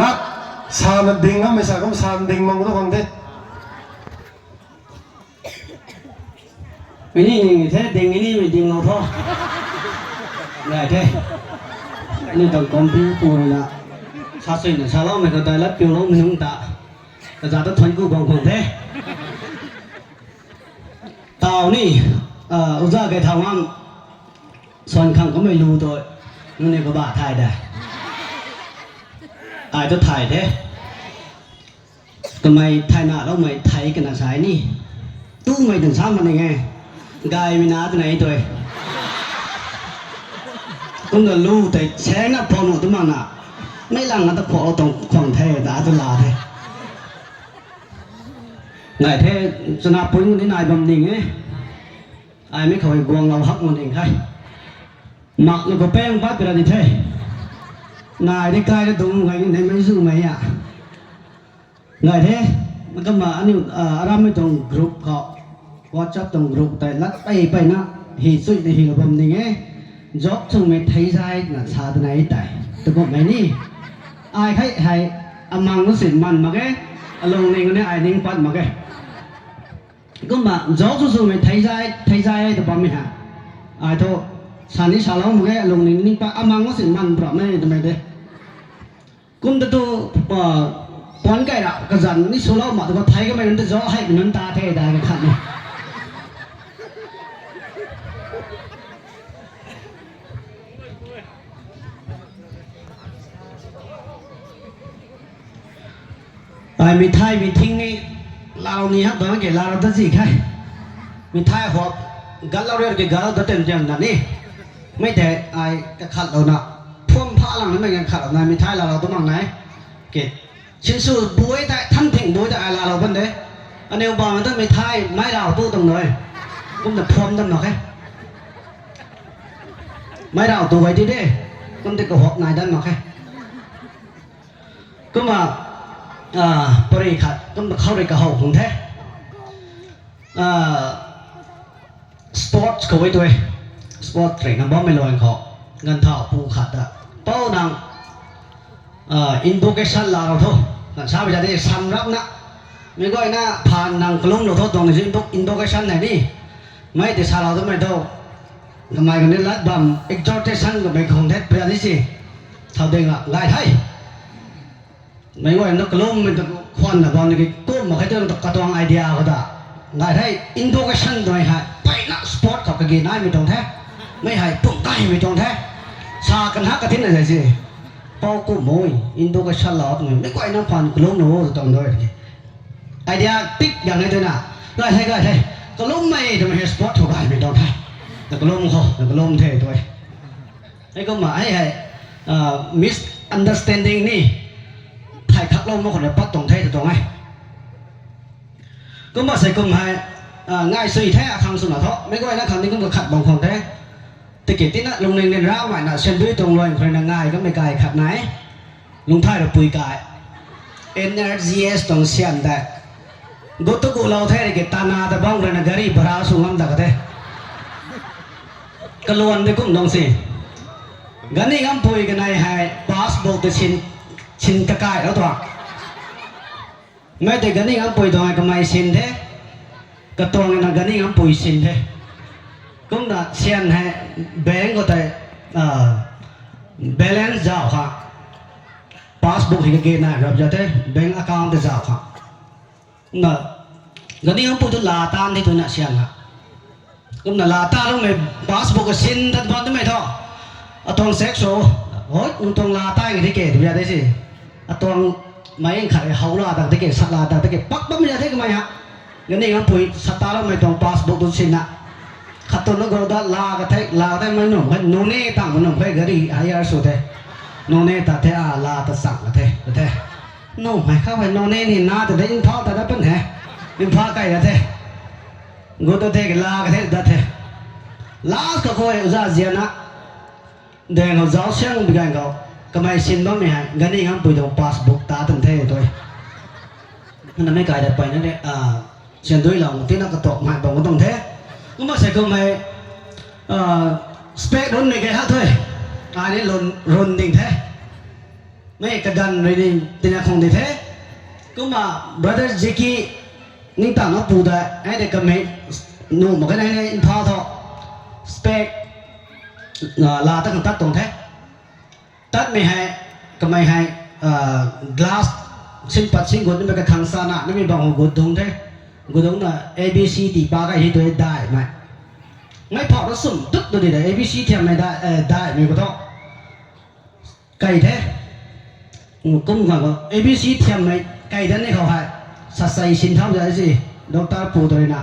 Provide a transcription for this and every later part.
ລັດ ຊານດິງເນາະ ໄມ່ຊາກຳຊານດິງມັນກໍຕ້ອງຟັງເດ້. ໄອ້ນີ້ນີ້ແທ້ ດິງໄອ້ນີ້ໄມ່ດິງເຮົາທໍ ໄດ້ແທ້. ນີ້ຕ້ອງກອມພິວປູນລະ ຊາເຊນຊາລອມໃຫ້ເຂົ້າໃຈລັດປິວລົງມັນຫຸງຕາ ກະຈາດຕະທົນກູບອງຂອງແທ້. ຕາວນີ້ ເອີ ອຸຈາໄກທາງວັງ ສ່ວນຄັງກໍໄມ່ຮູ້ໂຕ ນັ້ນນີ້ກໍບາດຖ່າຍໄດ້ ອາຍຕົວຖ່າຍແທ້. ກະໄມ້ໄຖນາເຮົາໄມ້ໄຖກັນນະສາຍນີ້ ຕູ້ໄມ້ຕັນຊ້ຳມັນໄງ ກາຍມີນາຕົວໄນຕົວ ກໍນະລູແຕ່ແຊງນະພໍໜູຕົວມັນນະ ໄມ້ຫຼັງນະຕະຂອເອົາຕອງຂອງແທ້ຕາຕົວລາແທ້. ນາຍແທ້ ຊະນະປຸຍນີ້ນາຍບຳນິງເອ ອາຍໄມ່ເຂົ້າໃຫ້ກວງລາວຮັກມັນເອງໄທ ມັກແລ້ວກໍແປ້ງປາດເວລານີ້ແທ້ ນາຍໄດ້ກາຍໄດ້ຕົງໄວ້ໃນໄມ້ຊູໄມ້ອາ ນາຍແທ້ ມັນກໍມາອັນນີ້ ອາ ອາຣາມໄມ່ຕົງກຣຸບເຂົາ ວອດຊັບຕົງກຣຸບ ແຕ່ລັດໄປໄປນະ ຮີສຸຍໃນຮີລະບົມນີ້ເງ ຈອກຊຸງເມໄທຊາຍນະ ຊາຕະໄນຕາຍ ຕະກົບໄມ້ນີ້ ອາຍໄຄໄຮ ອາມັງກະສິນມັນມາເກ ອາລົງນິງນີ້ ອາຍນິງປັດມາເກ. ກຸມບາ ຈອກຊຸງເມໄທຊາຍ ໄທຊາຍຕະປອມມີຫາ ອາຍໂທ ຊານິຊາລອງມາເກ ອາລົງນິງນິງປະ ອາມັງກະສິນມັນປະໄມ້ຕະໄມເດ ກຸມຕະຕູ ເອີ ປອນໄກລະກະຈັນນິຊູລາວມາ ຕະກະໄທກະໄມນັ້ນຕະຈໍໃຫ້ມັນຕາແທ້ດາຍກະຂັດນີ້. ອາຍມີໄທມີທິງນີ້ ລາວນີ້ຮັບຕອນເກລາວຕະຈີໄທ ມີໄທຮອບ ກັນລາວເຣຍເກກາລາວຕະເຕັນຈັ່ງນັ້ນນີ້ ໄມ່ແຕ່ອາຍກະຂັດລາວນະ ພວມພາຫຼັງນັ້ນແມ່ນກະຂັດລາວນະ ມີໄທລາວຕະມັງໄນ ເກ ຊິນຊູບຸຍແຕະທັນທິງບຸຍແຕະອາຍລາລາວເພິ່ນເດ້ ອັນນີ້ບາງຕະມີໄທໄມ້ລາວຕູ້ຕົງເລີຍ ກຸມຕະພວມຕຳນອກເຮ ໄມ້ລາວຕູ້ໄວ້ຕິເດ້ ກຸມຕະກະຮອກນາຍດັນມາເຮ ກະມາ ອາ ປະລິຂັດ ກະມາເຂົ້າໄດ້ກະເຮົາຄົງແທ້ ອາ ສະປອດເຂົ້າໄວ້ຕົວ ສະປອດເທຣນນຳບໍ່ແມ່ນລອຍເຂົາ ເງິນທ້າວປູຂາດດະ ເປົ້ານາງ ເອີ ອິນໂດເກຊັນລາວໂທ ນັ້ນຊາວຈະໄດ້ສຳລັບນະ ແມ່ນກ້ອຍນະ ຜ່ານນາງກະລຸງໂລໂທ ຕ້ອງໄດ້ອິນໂດ ອິນໂດເກຊັນໃນນີ້ ໄມ້ແຕ່ຊາລາວໂຕແມ່ນໂຕ ກະໄມ້ກັນນີ້ລັດບຳ ເອັກໂຈເຕຊັນກະໄມ້ຂອງແທ້ປະເທດນີ້ຊິ ເທົ່າເດ້ງລະ ຫຼາຍໄທ ໄມ້ໄວ້ນະກະລົມ ມັນຕະຄວັນນະ ບອນນີ້ກະກຸມມາໃຫ້ເຖິງກະຕອງໄອເດຍກະຕາ ໄດ້ໄດ້ອິນໂດກະຊັນໂດຍຫາຍ ໄປນະສະປອດເຂົາກະເກນາຍມີຕອງແທ້ ໄມ້ຫາຍປຸງໄກມີຕອງແທ້ ສາກັນຫາກະທິນນະໃຈຊິ ເປົາກຸມໂອຍ ອິນໂດກະຊັນລາວໂຕນີ້ ໄມ້ໄວ້ນະຄວັນກະລົມໂອຕອງໂດຍ ໄອເດຍຕິກຢ່າງໃດໂຕນະ ໄດ້ໃຊ້ໄດ້ໃຊ້ ກະລົມໄມ້ໂດຍເຮັດສະປອດໂຕໄດ້ມີຕອງແທ້ ນະກະລົມເຂົາ ນະກະລົມແທ້ໂດຍ ໃຫ້ກໍມາໃຫ້ ໃຫ້ ເອີ ມິສອັນເດີສະແຕນດິງນີ້ ໃຫ້ຄັກລົງມາຄົນປະຕົງໄທຕະຕົງໄຫ ກໍມາໃສ່ກົມໃຫ້ ເອີ ງ່າຍສຸຍແທ້ອາຄັງສຸນນະເທາະ ແມ່ນກໍໄວ້ນະຄັງນີ້ກໍມາຂັດບອງຂອງແທ້ ຕະກີ້ຕິນະລົງເນັງເນນລາວໃໝ່ນະ ເຊັ່ນດ້ວຍຕົງລອຍຄົນນະງ່າຍກໍແມ່ນກາຍຂັດນາຍ ລົງທ້າຍລະປຸຍກາຍ ເອັນເອັສຈີເອັສ ຕົງຊຽນແດ ໂກໂຕກຸລາວແທ້ເກຕານາຕະບອງເຣນະກາຣີບາຣາສຸງອຳຕະກະເທ ກະລວນໄດ້ກຸມດອງຊິ ກະນີ້ອຳປຸຍກະໄນໃຫ້ປາສບຸກຕະຊິນ ຊິນກະກາຍເອົາຕົວ ແມ້ແຕ່ກະນີ້ອຳປຸຍຕອງໃຫ້ກະໄມຊິນເທ ກະຕອງໃຫ້ນະກະນີ້ອຳປຸຍຊິນເທ ກຸມນະຊຽນໃຫ້ແບງກໍແຕ່ ເອີ ແບແລນຈາວຄະ ປາສບຸກເຮກະເກນາຍຣັບຈາເທ ແບງອາຄາວເຕຈາວຄະ ນະ ກະນີ້ອຳປຸຍຕຸລາຕານທີ່ຕຸນະຊຽນລະ ກຸມນະລາຕາລົງໃນປາສບຸກກະຊິນທັດບອນຕະໄມເທາະ ອາຕອງເຊັກໂຊ ໂອ້ຍ ນຸງຕອງລາຕາຍກະທີ່ເກດເວຍໄດ້ຊິ ອາຕອງໄມເອງຂາຍເຮົາລາຕາງຕະເກດ ສະລາຕາງຕະເກດ ປັກບັກມີຍາເທກະໄມຫະ ກະນີ້ອຳປຸຍສະຕາລົງໃນຕອງປາສບຸກຕຸນຊິນນະ ຂະຕຸນລະໂກດາລາກະເທ ລາກະເທໄມໜຸ່ມ ໂນເນຕາງມະໜຸ່ມ ເຄຍກະດີໄອອາຊູເທ ໂນເນຕາເທອາລາຕະສັງກະເທ ກະເທ ໂນໄມເຂົ້າໄປໂນເນນີ້ນາຕະໄດອິນພາວຕະດາເປັນແຮ ອິນພາວໄກກະເທ ໂກໂຕເທກະລາກະເທດາເທ ລາສກະໂຄຍອຸຊາເຊຍນະ ແດງເຮົາເຈົ້າຊຽງບິການເຂົາ ກະໄມຊິນບໍ່ມີໃຫ້ ກະນີ້ງາມປຸຍໂຕປາສບຸກຕາຕັນເທໂຕຍ ມັນນະໄມ່ກາຍໄດ້ໄປນັ້ນເດ ອາ ຊຽນໂດຍລາວຕິນະກະຕອກມາໃຫ້ບອງກະຕ້ອງເທ ກະມາໃສ່ກະໄມ ເອີ ສະເປກລຸນໃນແກຮະໂຕຍ ອານີ້ລຸນ ລຸນດິງເທ Mê ka gan ri ning ti na khong de the. Kuma brother Jackie ning ta no pu da ai de ka me nu ma ka nai ne in pha tho. Spec la ta kan tat tong the. Tat me hai ka mai hai glass sin pat sin got ni me ka khang sa na ni me bang got dong the. Got dong na A B C D pa ka hi to dai mai. Mai pha ro sum duk do de A B C thiam mai dai dai me ko tho. ໄກ່ແທ້ ກຸ້ມກ່ອນກໍ ເອບີຊີ ທຽມໃນໄກ່ແທ້ນີ້ເຂົາໃຫ້ ສະໄຊຊິນເທົ່າໃດຊິ ດອກເຕີ ປູໂຕເລນະ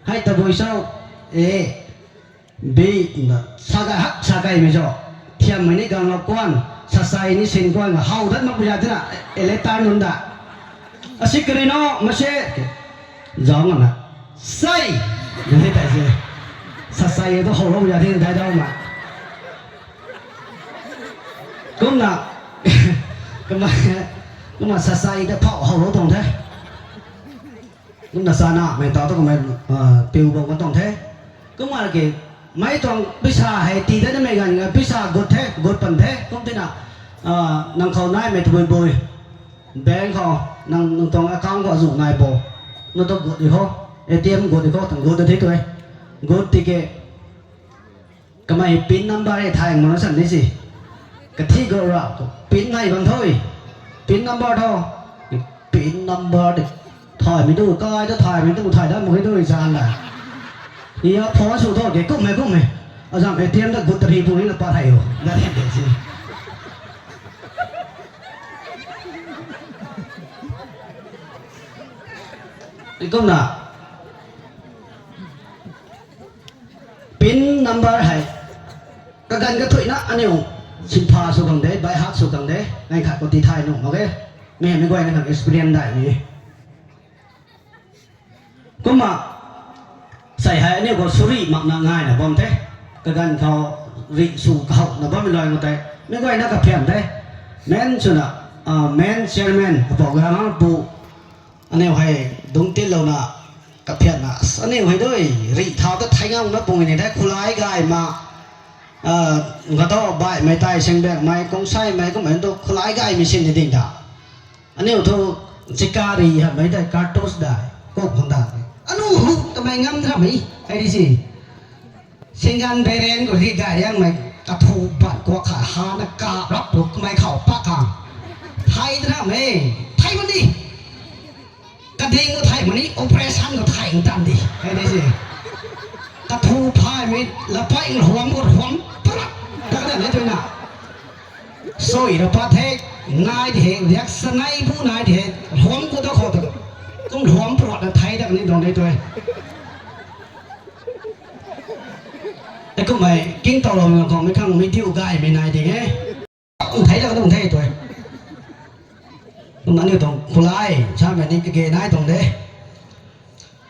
ໃຫ້ຕະບຸຍເຊົາ ເອ ບີ ສາໄກ່ຮັກ ສາໄກ່ເມໂຊ ທຽມໃນນີ້ກາງລອກກວນ ສະໄຊນີ້ຊິນກວນ ເຮົາດັດມັກປະຢັດນະ ເອເລຕານຸນດາ ອາຊິກະເຣໂນ ມາເຊ ຈອງນະ ໄຊ ຢູ່ທີ່ໃດຊິ ສະໄຊຕ້ອງເຮົາລົງຢ່າທີ່ໄດ້ດອກມາ Kuma, kuma, kuma sasai da pau hau lo tong the. Kuma sana mai tau to kuma piu bo ma tong the. Kuma ke mai tong pisa hai ti da mai gan pisa got the, got pan the. Kum tina nang khau nai mai tu boi boi. Bank khau nang nang tong account khau zu nai bo. No to got di ho. A T M got di ho, tang got da the to. Got ti ke ກະໄມປິນນຳບາເຮດໄທມາຊັ້ນນີ້ຊິ ກະທິກະຣາປິນໄນບັນໂທຍ ປິນນຳບາໂທ ປິນນຳບາເດ ຖ່າຍໄມ່ດູກາຍເດີ ຖ່າຍໄມ່ດູ ຖ່າຍໄດ້ບໍ່ໃຫ້ດູຈານລະ ອີຍາພໍສູ້ໂທເກກຸມໃຫ້ກຸມໃຫ້ ອາຈານເອທີເອັມ ແລະ ກຸດຕະພີຜູ້ນີ້ລະປາໄທໂອ ໄດ້ເຫັນເດຊິ ອີກຄົນນະ. ປິນນຳບາໃຫ້ ກະກັນກະທຸຍນະ ອານິວ ຊິນພາສູ່ກັງເດ ບາຍຮັກສູ່ກັງເດ ໃນຂະກົດຕິໄທນຸ່ມ ໂອເຄ ແມ່ນໄດ້ໄວນະ ເອັກສະເປີຣຽນໄດ້ນີ້ ກຸມມາ ໃສ່ໃຫ້ ອານິວ ກໍສຸຣິມັກນະງ່າຍນະ ບອມເທ ກະກັນເຂົາລິສູ່ເຂົານະ ບໍ່ມີລອຍມາແຕ່ ແມ່ນໄວນະກະພຽມເດ ແມ່ນສຸນະ ແມ່ນເຊຍແມນ ບອກລາວປູ ອາແນວໃຫ້ດົງຕິດເຫຼົ່ານະ ກະພຽນນະ ອາແນວໃຫ້ເດີ ຣີທ້າວຕະໄທເງົານະ ປົງໃນໄດ້ຄູລາຍກາຍມາ ເອີ ກະໂຕບາຍໄມ້ໃຕ້ເຊງແບກໄມ້ກົງໄຊໄມ້ກໍແມ່ນໂຕຄູລາຍກາຍມີເຊນດິງດາ ອາແນວໂຕຊິກາຣີຫັ້ນໄມ້ໄດ້ກາໂຕສໄດ້ກົກຂອງດາ ອານຸຮຸຕະໄມງາມທຳໄມ ໄອດີຊີ Singgan beren ko ri ga yang mai ka thu ban ko kha ha na ka rap ru mai khau pa ka. Thai tra me, thai mani. Ka ding ko thai mani, operation ko thai tan di. Hai de si. Ka thu phai me, la pai huam ko huam. Prat. Ka na le tu na. Soi ra pa the, nai de, riak sanai bu nai de, huam ko ta kho ta. Kong huam prat na thai da ni dong de tu. ແຕ່ກໍໄມ່ກິນເຕົາລອງຂອງໄມ່ຄັງໄມ່ດິວກາຍໄມ່ນາຍຕິເງ ໄທລະກໍຕ້ອງໄທຕົວ ມັນນີ້ຕ້ອງຄູລາຍ ຊາແມ່ນີ້ກະເກນາຍຕ້ອງເດ້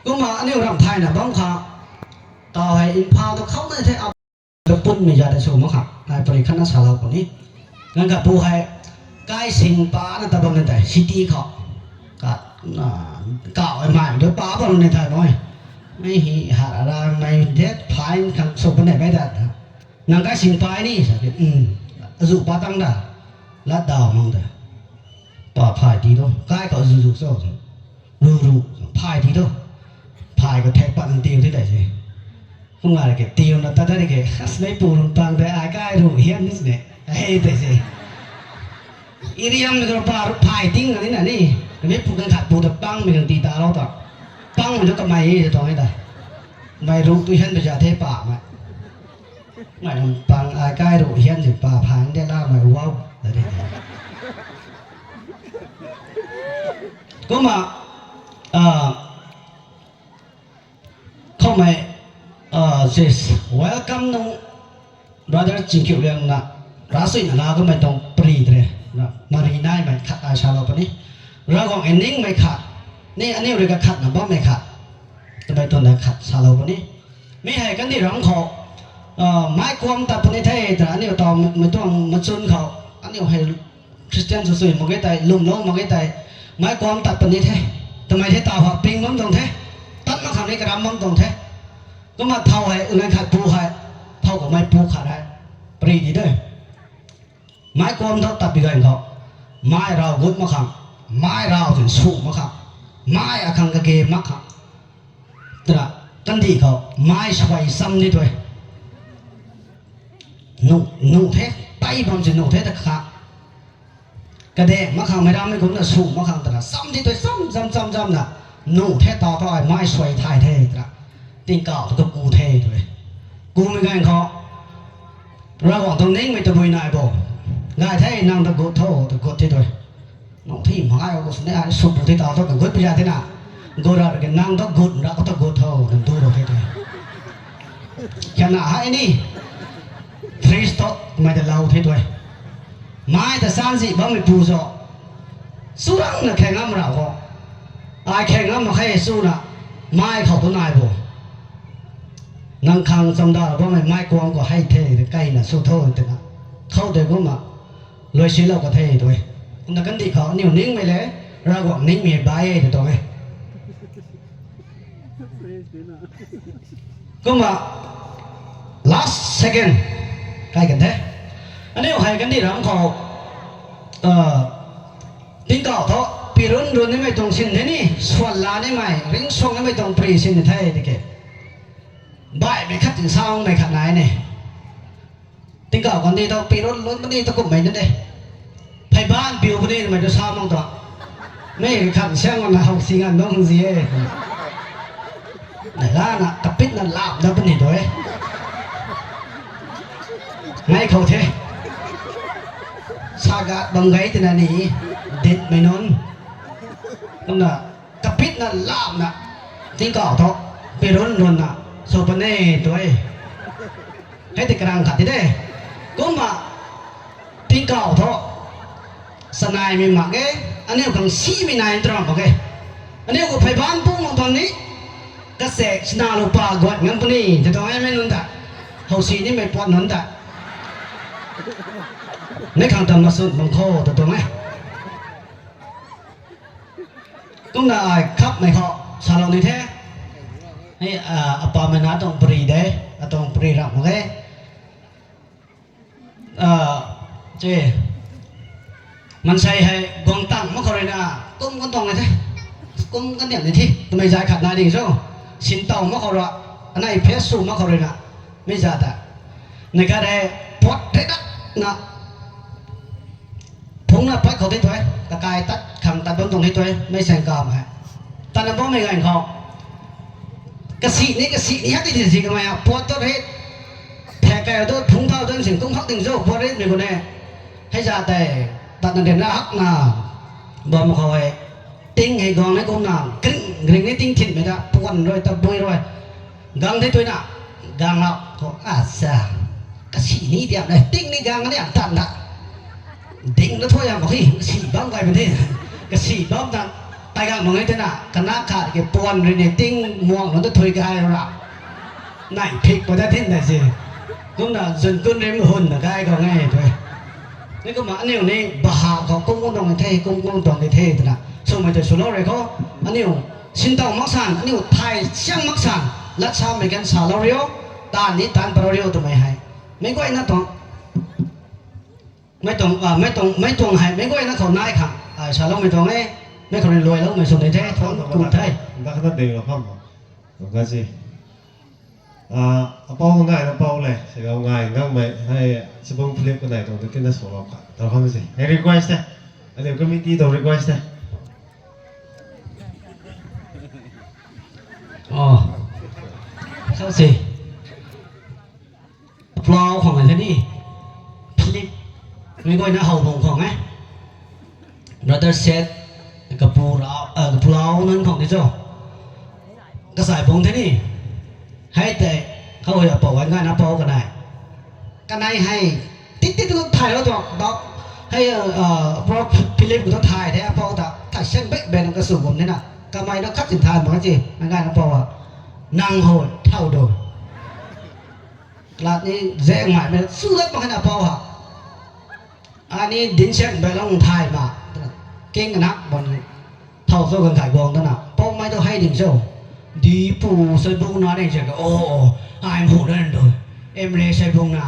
ກໍມາອັນນີ້ຣຳໄທນະ ບັງຄາ ຕໍ່ໃຫ້ອິນພາວຕະເຂົ້າໃນໄທອັບ ກະປຸນມີຢາໄດ້ໂຊມະຂະ ນາຍປະລິຄັນນະສາລາວຄົນນີ້ ນັ້ນກະປູໃຫ້ ກາຍສິງປານະຕະບັງນັ້ນໄດ ຊິຕີເຂົາ ກະ ກາວໄອ້ໝາຍເດີປາບໍ່ໃນໄທບໍ່ ໄມ້ຫີຫາລາໄມ້ເດັດພາຍຄັນສົບປະແນກໄດ້ດາ ນາງກາຍສິງປາຍນີ້ ອືມ ອາຍຸປາຕັງດາ ລະດາວມັງດາ ປາພາຍຕີໂດ ກາຍກໍອາຍຸຈຸໂຊ ຣູຣູ ພາຍຕິໂຕ ພາຍກໍແທກປະນັນຕິວທີ່ໃດຊິ ຫຸງອາເກຕິວນະຕາດາເກ ສະໄນປູລົງຕັງແຕ່ອາກາຍຮູຮຽນນີ້ຊິເນ ເອເຕຊິ ອີຣຽມກໍປາພາຍຕິງອັນນີ້ນະນີ້ ເມປູກັນຂາດປູຕະປັງມີກັນຕີຕາລອຕອ ປັງມັນກໍໄມຕອງໃຫ້ຕາ ໄມຣູຕຸເຮັນປະຊາເທປາມາ ໄມປັງອາກາຍໂຣຮຽນຊິປາພາງແດ່ລາວມາເວົ້າ ກໍມາ ເອີ ເຂົ້າມາ ເອີ ເຊສ ເວລຄັມນ້ອງບຣາເດີ ຈິງຄິວລຽງນະ ຣາສຸຍນະລາກໍໄມຕ້ອງປຣີເດ ນະ ມາຣີນາຍໄມຄັດອາຊາລາປະນີ ລາວກໍເອັນນິງໄມຄັດ ນີ້ອັນນີ້ເລີຍກໍຄັດນະ ບໍ່ໄມຄັດ ກໍໄມຕົນໄດ້ຄັດຊາລາປະນີ ມີໃຫ້ກັນທີ່ລຳເຂົາ ເອີ ໝາຍຄວາມຕັດປະນິເທດ ອັນນີ້ຕອງມາຕ້ອງມາຊຸນເຂົາ ອັນນີ້ໃຫ້ຄຣິສຕຽນສຸຍໆ ມາເກໄຕ ລຸມລົງມາເກໄຕ ໝາຍຄວາມຕັດປະນິເທດ ທຳໄມເທຕາຫອກປິງມັນຕົງເທ ຕັດມາຄຳນີ້ກະດຳມັນຕົງເທ ກໍມາເທົາໃຫ້ເອື້ອນຂັດປູໃຫ້ ເທົາກັບໄມ້ປູຂາດໃຫ້ ປຣີດີເດີ ໝາຍຄວາມເທົ່າຕັບປີກາຍຂອງເຂົາ ມາຍລາວກຸດມາຂັງ ມາຍລາວຈົນສູງມາຂັງ ມາຍອາຄັງກະເກມາຂັງ ຕະນະ ກັນດີເຂົາ ມາຍສະໄປຊ້ຳນີ້ຕົວເອງ ໜູ ໜູແທ້ ໄຕບອນຊິໜູແທ້ຕະຂະ ກະແດງມາຂັງ ໄມດາມໄມກຸນນະ ສູງມາຂັງຕະນະ ຊ້ຳທີ່ຕົວເອງ ຊ້ຳ ຊ້ຳ ຊ້ຳ ຊ້ຳນະ ໜູແທ້ຕາເຂົາ ອາຍມາຍສວຍທ້າຍແທ້ຕະນະ ຕິງກາວຕະກະກູແທ້ຕົວເອງ ກູມີງານເຂົາ ລະຫວ່າງຕົງເນັງໄມຕະບຸຍນາຍບໍ ງ່າຍແທ້ນາງຕະກຸດໂທ ຕະກຸດທີ່ໂດຍ ນ້ອງທີ່ມາອາຍໂອສເນອາຍສຸດທີ່ຕາຕົກເກີດປະຍາທີ່ນາ ໂກດາເປັນນາງຕະກຸດ ລະກໍຕະກຸດໂທ ນັ້ນດູໂດທີ່ໂດຍ ຂະໜາດໃຫ້ນີ້ ທຣິສໂຕ ມາແຕ່ລາວທີ່ໂດຍ ມາແຕ່ຊານຊິບັງມີປູເຈາະ ສຸລັງນະແຂ່ງງາມລາວກໍ ອາຍແຂ່ງງາມມາໃຄສູນະ ມາຍເຂົ້າຕົວນາຍບໍ ນາງຄັງຊຳດາລະບໍ່ແມ່ນມາຍກວາງກໍໃຫ້ເທໄກນະ ສຸໂທເຕນະ ເຂົ້າເດກຸມະ ລວຍຊິລາວກະເທໂດຍ ນະກັນດີເຂົານິວນິງໄປແລະ ລາວກະນິງມີບາຍເດຕົງເອ ກໍມາ last second ໃກ້ກັນແທ້ ອັນນີ້ໃຫ້ກັນດີລຳເຂົາ ເອີ ຕິງເກົ່າເທາະ ປີລຸນລຸນນີ້ໄມຕົງຊິນເດນີ້ ສວນລານີ້ໄມ ລິງຊ່ວງນີ້ໄມຕົງປຣີຊິນແທ້ຕິເກ ບາຍໄມຂັດຈຶ່ງຊາວໄມຂັດນາຍນີ້ ຕິງເກົ່າກັນດີເທາະ ປີລຸນລຸນມັນນີ້ຕະກຸມໄມນັ້ນເດ ໄພບ້ານປິວຜູ້ນີ້ໄມຕົງຊາວມັງຕົວະ ໄມຂັດຊ່າງມັນເຮົາຊິງານນ້ອງຊິເອ ໃນລ້ານນະ ຕະປິດນັ້ນລາບນະປະນິດໂດຍ ໄງເຂົາເທ ສາກະດອງໄກຕິນານີ ເດັດໄມນອນ ນັ້ນນະ ຕະປິດນັ້ນລາບນະ ຕິງກາວເທາະ ເປຣົນດົນນະ ໂສປະເນໂດຍ ໃຫ້ຕິກະລັງຂັດຕິເດ ກຸມມະ ຕິງກາວເທາະ ສະນາຍມີໝາກເອ ອັນນີ້ກັງຊີມີນາຍຕຣອມໂອເຄ ອັນນີ້ກໍໄພບ້ານປຸງມາບັງນີ້ ກະແສກສະໜາໂລປາກວດງາມປານີ້ ຈະຕ້ອງໃຫ້ແມ່ນນຸນຕະ ເຮົາຊີນີ້ແມ່ນປອດນຸນຕະ ໃນຄັງຕຳມາສຸດບັງໂຄ ຕະຕົງໃຫ້ ຕ້ອງໄດ້ອາຍຄັບໃນເຄາະ ຊາລອງນີ້ແທ້ ໃຫ້ ອາ ອາປາມານາຕ້ອງປຣີເດ ອາຕ້ອງປຣີຮັບໂອເຄ ເອີ ເຈ ມັນໃສ່ໃຫ້ກວາງຕັງມາເຂົາເລີຍນາ ກຸມກັນຕ້ອງເລີຍເທ ກຸມກັນດຽວນີ້ທີ ທຳໄມຢາຍຂັດໜ້າດີໂຊ ຊິນເຕົາມາເຂົາລະ ອັນໄນເພສຊູມາເຂົາເລີຍນາ ໄມ່ຢາຕະ ໃນກາແດປອດເທດນະ ພົງນະ ປອດເຂົາເທຕົວ ຕະກາຍຕັດ ຂັງຕັດບົນຕົງເທຕົວ ໄມ່ແສງກາມໃຫ້ ຕັນນະບໍ່ແມ່ນໄງເຂົາ ກະສີນີ້ ກະສີນີ້ ຮັກທີ່ຊິກະມາ ປອດຕົວເທ ແຜໄກເອົາຕົວ ພຸງເທົາຕົວ ສິງກຸງຮັກຕິງໂຊ ປອດເທດມີຄົນແນ່ ໃຫ້ຢາແຕ່ ຕັດນັ້ນເດນະ ຮັກນາ ບອມເຂົາໄວ້ ຕິງໃຫ້ກອງໃນກົມນາ ກຣິງ ກຣິງໃນຕິງຖິ່ນໄປດະ ປວນດ້ວຍ ຕະບຸຍດ້ວຍ ກາງໄດ້ຕົວນະ ກາງລາວ ໂທ ອາຊາ ກະສີນີ້ດຽວໄດ້ ຕິງນີ້ກາງນີ້ອັນຕັນນະ ດິງລະຖ້ວຍອະ ໂອ້ຍ ກະສີບອມໄກປະເທດ ກະສີບອມຕັນ ໄປກາງມອງໃຫ້ເທນະ ຄະນະຂາດເກປວນເຣເນຕິງມ່ວງນອນຕະຖ້ວຍກາຍລະ ໃນພິກປະເທດທິນໄດ້ຊິ ກຸນນະ ຈົນກຸນເຣມຮຸນນະ ກາຍກໍງ່າຍໂດຍ ນີ້ກໍມາອັນນີ້ນີ້ ບາຫາຂອງກຸງກຸງດອງເທ ກຸງກຸງດອງເທນະ ສົມໄມເຕຊູໂລເຣໂຄ ອັນນີ້ ຊິນເຕົາມັກສານ ອັນນີ້ ໄທຊຽງມັກສານ ລັດຊາເມກັນສາລາວເຣວ ຕານນີ້ຕານປະລາວເຣວ ຕົວໄມໃຫ້ ໄມກວຍນະຕອງ ໄມຕອງ ເອີ ໄມຕອງ ໄມຕອງໃຫ້ ໄມກວຍນະ ເຂົານາຍຄັງ ອາ ຊາລາວໄມຕອງເອ ໄມເຂົາລວຍລາວ ໄມສົນໃດແທ້ ທອງກຸນໄທ Apo ngai na pau le, se kau ngai ngang mai, hai, se bong Philip ka nai tong, kena solo ka. Tau kami si. Hai request eh. Ada committee tong request eh. ອໍ ເຂົ້າຊິ ພວກເຮົາຂອງອັນນີ້ Philip ໄມ່ກ້ອຍນະ ເຮົາຂອງ ຂອງໄງ Brother Seth ກະປູລາວ ເອີ ກະປູລາວນັ້ນຂອງທີ່ເຈົ້າ ກະສາຍບົງທີ່ນີ້ ໃຫ້ແຕ່ເຂົາເອົາປອກໄວ້ງານນະ ເປົ່າກະໄດ້ ກະໄດ້ໃຫ້ ຕິດໆ ຖ່າຍແລ້ວດອກ ດອກ ໃຫ້ ເອີ ເອີ ເພາະ Philip ກໍຕ້ອງຖ່າຍແທ້ ເພາະວ່າຖ້າ ຖ້າເຊັ່ນເບກແບນກະສູງຜົມນີ້ນະ ກະໄມ່ນະ ຄັດສິນຖ່າຍບໍ່ຊິ ງານນະ ເພາະວ່າ ນັ່ງໂຫດເທົ່າໂດ ຕະຫຼາດນີ້ແຈ້ງໝາຍໄປ ສູ້ເລີຍບໍ່ຂະໜາດເປົ່າຫາ ອັນນີ້ດິນແຊງໄປລອງຖ່າຍມາ ເກັ່ງນະ ບ່ອນເທົ່າໂຊກັນຂາຍກອງນັ້ນນະ ເປົ້າໝາຍຕ້ອງໃຫ້ດິນໂຊ ດີປູໃສ່ບຸງນາໄດ້ຈັ່ງ ໂອ້ ອາຍໂຫດນັ້ນໂດຍ ເອັມເລໃສ່ບຸງນາ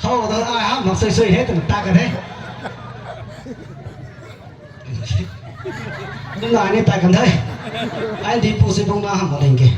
ເຂົາຕ້ອງອາຍຫ້າມມັກຊ່ວຍໆເຮັດຕາກັນເດ້ Nuna ni ta kan dai. Ai di pu si bung ma ha mo ding ke.